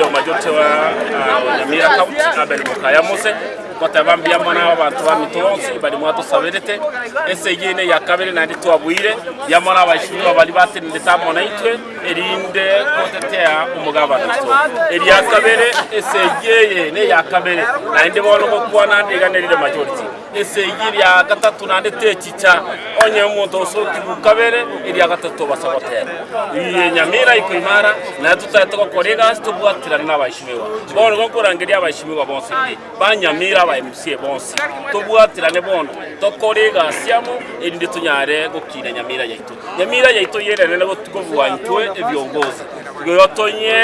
Omomajote wa Nyamira County Abel Mokaya Mose goteba mbuya mono abanto ba mito bonsi bari mwatosaberete esegi ene ya kabere naende twabuire mbuya mono abaishirwa baria batenenete amo naintwe erinde gotetea omogabana oito. Eria kabere esegi eye neya kabere naende bono gokwana ande iga nerire majority. Esegi eria gatato naende techicha, onye omonto osokigwe kabere, eria gatato tobasa goteba, Eye nyamira iko imara, naye totagete gokora egasi tobwaterane nabaishimigwa. Bono igo nkorangeria abaishimigwa bonsi pi, ba nyamira aba MCA bonsi, tobwaterane bono, tokore egasi amo, erinde tonyare gokina nyamira yaito. Nyamira yaito yererane kobua intwe ebiongozi. Igo tonye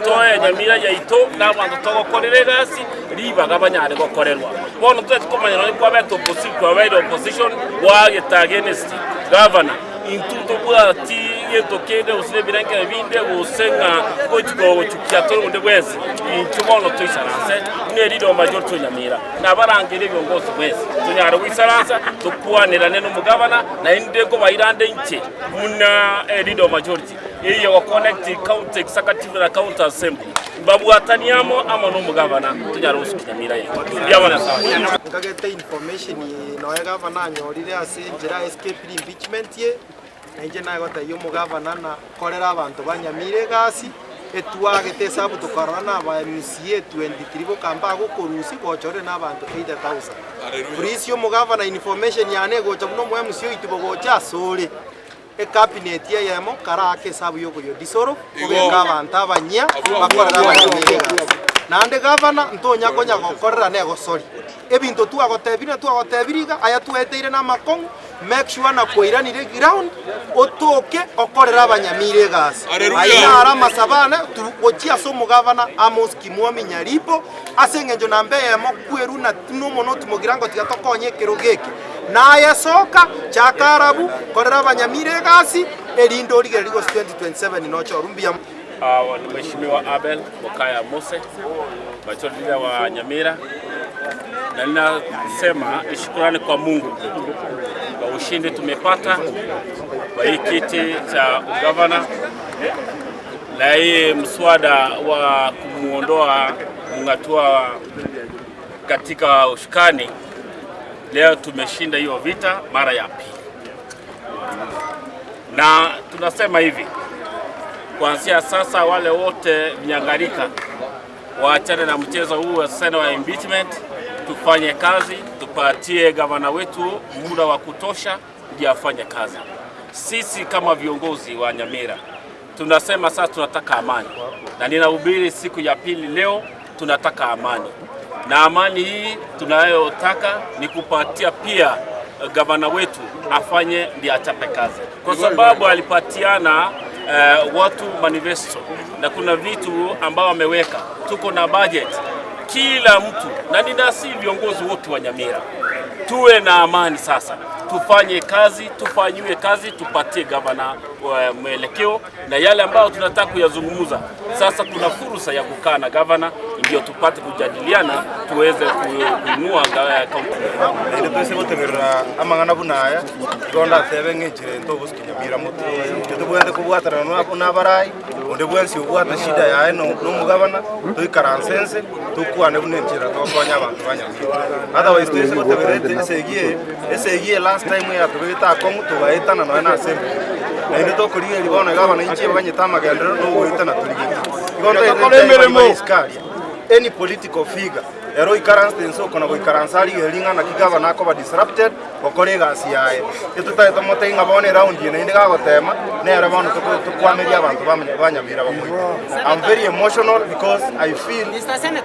toe nyamira yaito na abanto togokorera egasi ribaga banyare gokorerwa. Bono totagete komanya nonye kwabete opposi kwabeire opposition gwagete against gavana intwe ntobwati gento kende gose na ebirengererio binde gose ng'a gochi gochukia tore onde bwensi. Intwe bono toisaranse buna erinde majority o Nyamira nabarangerie ebiongozi bwensi tonyare goisaransa tokwanerane na omogavana naende nkobairande inche buna erinde majority. Eye goconnect county executive na county assembly mbabwatanie amo amo nomogavana tonyare gosukia nyamira yaito. Mbuya mono Nyasae. Nkagete information nonya gavana anyorire ase enchera a escaped impeachment ye, na inche naye gotebia omogavana na korera abanto ba Nyamira egasi, etwagete esabu tokarora na aba MCA 23 boka mbagokorusia gochorire na abanto 80,000. Please omogavana information yane egocha buna omo MCA oito bogocha asore. Ekabineti eyemo karaake esabu y'okoyodisoro, obeke abanto abanyia bakorere abanyamiri egasi. Naende gavana ntonya konya gokorera negosori. Ebinto twagotebire na twagotebirie iga, aya twaeteire namakong'u, make sure na kwairanire eground, otoke okorere abanyamiri egasi. Ayio naro amasabo ane tu gochia ase omogavana Amos Kimwami Nyaribo, ase engencho namba eyemo kwerwa na nomonoti mogirango tiga tokonye ekerogo eke. Naye soka, chaka arabu, korera abanyamira egasi, erinde origererie gose 2027 nochorwe. Mbuya mono. Awo ni Mheshimiwa Abel Mokaya Mose, Majority Leader wa Nyamira, na ninasema ni shukrani kwa Mungu kwa ushindi tumepata kwa hii kiti cha ugavana na hii mswada wa kumwondoa Mung'atua katika ushukani. Leo tumeshinda hiyo vita mara ya pili, na tunasema hivi kuanzia sasa, wale wote vinyangarika waachane na mchezo huu wa sasa wa impeachment, tufanye kazi, tupatie gavana wetu muda wa kutosha ndio afanye kazi. Sisi kama viongozi wa Nyamira tunasema sasa tunataka amani, na ninahubiri siku ya pili leo, tunataka amani, na amani hii tunayotaka ni kupatia pia gavana wetu afanye ndiye achape kazi, kwa sababu alipatiana uh, watu manifesto na kuna vitu ambao ameweka. Tuko na budget kila mtu, na ninasi viongozi wote wa Nyamira tuwe na amani sasa, tufanye kazi, tufanyiwe kazi, tupatie gavana mwelekeo na yale ambayo tunataka kuyazungumza. Sasa kuna fursa ya kukaa na gavana ndio tupate kujadiliana tuweze kuinua kaunti. Naende toise gotegerera amang'ana buna aya, igo ndatebe ng'a enchera eye ntogosukia nyamira motwe. Intwe tobwenerete kobwatana na abarai, onde bwensi obwate shida yaye na omogabana, toikaranse inse, tokwane buna enchera togokonya abanto ba nyamira. Otherwise toise goteberera esegi eye, esegi eye last time eyatobegete akong'u togaetana nonya na assembly. Naende tokorigereria bono iga abananchi baganyete amagenderero na ogoetana torigetie. Igo ntoete ntebi baria bare isiko aria, any political figure ere oikaransete inse oko na goikaransa arigereria ring'ana naki gavana akoba disrupted gokora egasi yaye. Etotagete tomotebi ng'a bono eround eye naende gagotema nere bono tokwameria abanto ba Nyamira bamoite. I'm very emotional because I feel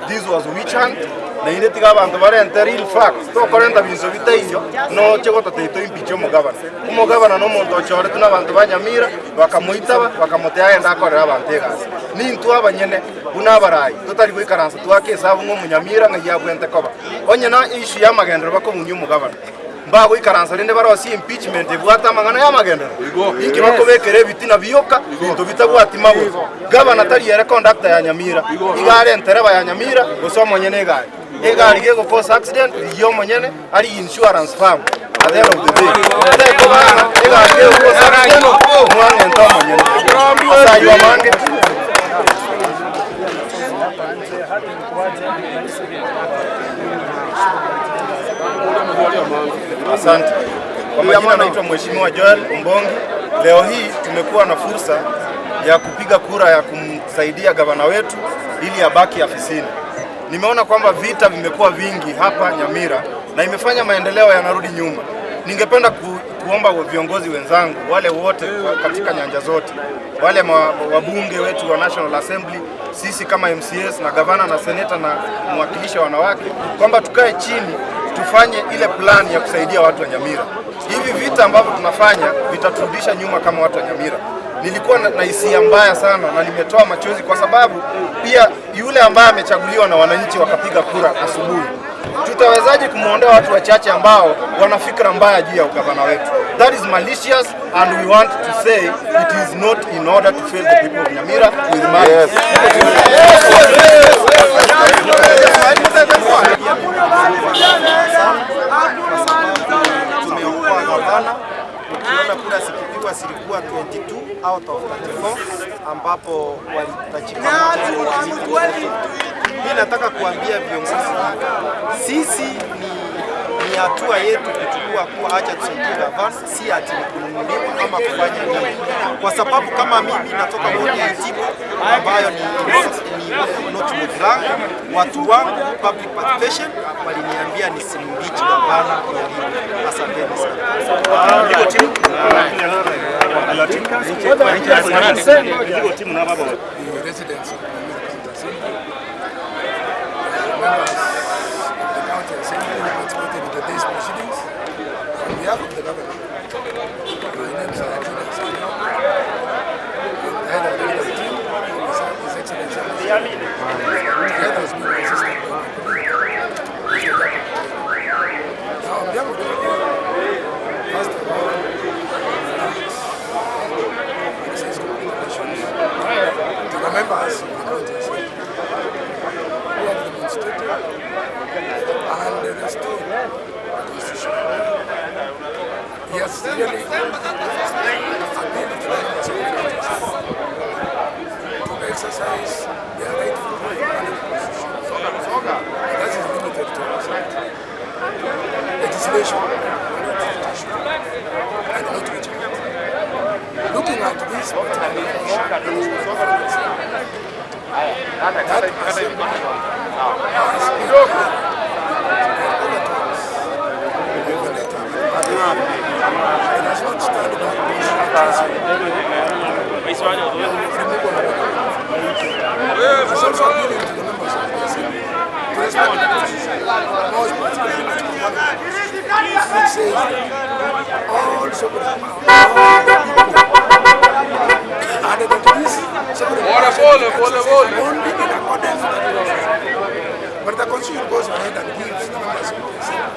this was witch hunt naende tiga abanto barente real facts tokorenta binto bitaiyo noche gototebia toimpeache omogavana. Omogavana nomonto ochoretwe nabanto ba Nyamira bakamoitaba bakamotebia agende akorere abanto egasi. Nintwe abanyene buna abarai totari goikaransa twake esabu ng'a omonyamira ng'ai abwente koba. Onye na issue y'amagenderero bakomunia omogavana, mbagoikaransa rende barosie impeachment ebwate amang'ana y'amagenderero? Inki bakobekera ebitina bioka binto bitabwati magoro? Gavana tari ere conductor ya Nyamira, iga are entereba ya Nyamira gose omonyene egari. Egari gegokosa accident rigia omonyene arigie insurance firm at the end of the day. Tekoba ng'a egari gegokosa accident mwang'ente omonyene. Ase ayio amange. Asante. Kwa majina naitwa Mheshimiwa Joel Ombongi. Leo hii tumekuwa na fursa ya kupiga kura ya kumsaidia gavana wetu ili abaki afisini. Nimeona kwamba vita vimekuwa vingi hapa Nyamira na imefanya maendeleo yanarudi nyuma. Ningependa kuomba viongozi wenzangu wale wote katika nyanja zote, wale wabunge wetu wa National Assembly, sisi kama MCAs na gavana na seneta na mwakilishi wa wanawake, kwamba tukae chini tufanye ile plan ya kusaidia watu wa Nyamira. Hivi vita ambavyo tunafanya vitaturudisha nyuma kama watu wa Nyamira. Nilikuwa na hisia mbaya sana na nimetoa machozi kwa sababu pia yule ambaye amechaguliwa na wananchi wakapiga kura asubuhi, tutawezaje kumwondoa watu wachache ambao wana fikra mbaya juu ya ugavana wetu? That is malicious and we want to say it is not in order to fail the people of Nyamira with malice. Tumeokoa gavana. Ukiona kura zikipigwa zilikuwa 22 out of 34 ambapo walihitajika moja. Mimi nataka kuambia viongozi sisi ni hatua yetu kuchukua kuwa acha tusaidie gavana, si ati ni kununuliwa ama kufanya nini, kwa sababu kama mimi natoka wodi ya Itibo ambayo ni North Mugirango, watu wangu public participation waliniambia nisimimpeach gavana Nyaribo. Asanteni sana. The residents of Nyamira County Assembly, the members of the County Assembly who participated in today's proceedings. On behalf of the governor, my name is Julius Anyako, and the head of the legal team, His Excellency Together with me, my assistant, my colleague, Mr. Jacob. Now, on behalf of the governor, first of all, thanks and says congratulations to the members of the county assembly who have demonstrated and restored the constitution. He has really appealed to the members of the county assembly to exercise their rightful right under the constitution. And that is limited to oversight, legislation, and adjudication, and not witchcraft. Looking at this particular issue that is before the assembly, that assembly has been clear and overtones of the letter of the party. It does not stand that treason, removal of the government. It's also appealing to the members of the assembly to respect the constitution, most particularly Article 1 of the constitution, which says that all sovereign power belongs to the people and that this sovereign power shall be exercised only in accordance with the constitution. But the constitution goes ahead and gives the members of the assembly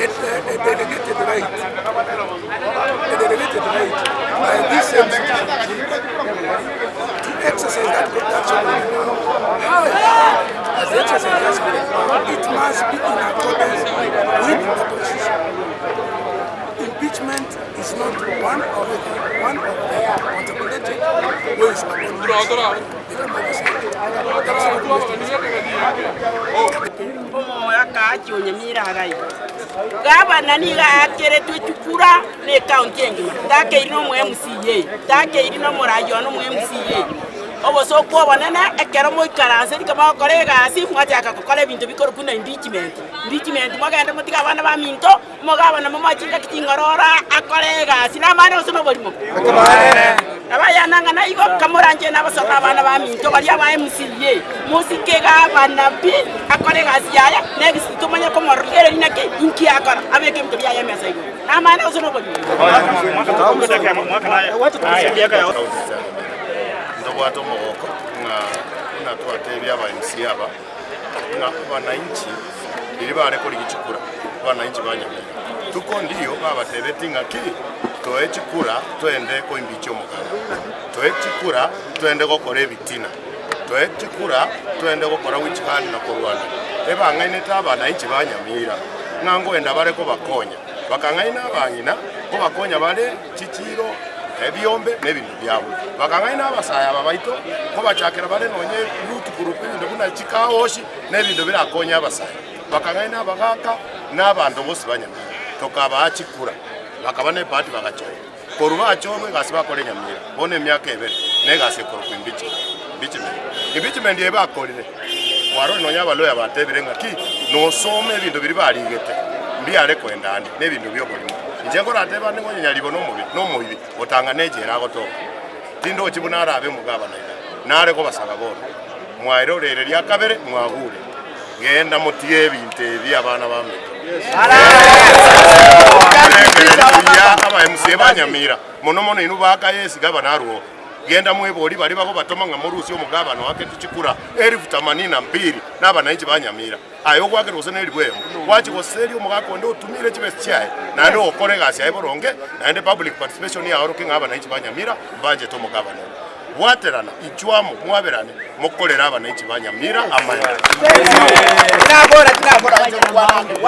a delegated right, a delegated right by this same citizenship to exercise that sovereign power. However, as they exercise that sovereign power, it must be in accordance with the constitution. Impeachment is not one of the contemplated ways upon which they can oversight. Omoakachi onyamira agai gavana niga akeretwe chikura na ekaunti engima takeiri na omo MCA takeiri na omorayi one omo MCA obosooku obonene ekero moikaranse rika mogokora egasi mwachaka gokora ebinto bikorokwa na impeachment impeachment mwagende motige abana baminto omogabana momoe chingaki ching'ororo akore egasi namande gose na oborimo abayana ng'a naigo kamoranche nabasoka abana baminto baria aba MCA mosike gavana pi akore egasi yaya next tomanye komororigereria naki inki akora abeke ebinto biaye emesa igoro namande gose na oborimo. Ntobwate omogoko ng'a buna twatebia aba MCA aba ng'a abananchi riria bare korigia chikura abananchi ba Nyamira tuko ndiyo babatebeti ng'aki toe chikura twende koimbicha omoganda toe chikura twende gokora ebitina toe chikura twende gokora witch hunt na korwana ebang'ainete abananchi ba Nyamira ng'a ngoenda bare kobakonya bakang'aina abang'ina kobakonya bare chichiro. Ebiombe na ebinto biabo. Bakang'aina abasae aba baito, nkobachakera bare nonye youth group ebinto buna chikaoshi na ebinto birakonye abasae. Bakang'aina abagaka na abanto bonsi ba Nyamira. Tokabaa chikura, bakaba ne ebahati bagachorwa. Korwa bachorwa egasi bakora enyamira bono emiaka ebere na egasi ekorokwa impeachment. Impeachment. Impeachment eye bakorire, kwarorire nonye abaloya batebire ng'a ki, nosome ebinto biria barigete mbiare koenda ande, na ebinto bia oborimo. Inche nkoratebe ande ng'a onye nyaribo nomobe, nomoibi, gotang'ana echela agotoka. Tindochi buna arabe omogabana iga. Nare kobasaba bono, mwairorere ria kabere, mwagure. Genda motige ebinto ebi abana baminto. Morengererie buya aba MCA ba Nyamira, mono mono inwe ba Kayesi gavana arwo. Genda mweborie baria bagobatoma ng'a morusie omogabana oaketwe chikura elifu themanini na mbili nabananchi ba Nyamira. Aye ogwakera gose neribu eyemo, gwachia goseria omogaka onde otumire chibesa chiaye, naende ogokora egasi yaye boronge, naende public participation yaorokia ng'a abananchi ba Nyamira mbanchete omogabana oyo. Bwaterana, inchuo amo, mwaberane, mokorere abananchi ba Nyamira amaya.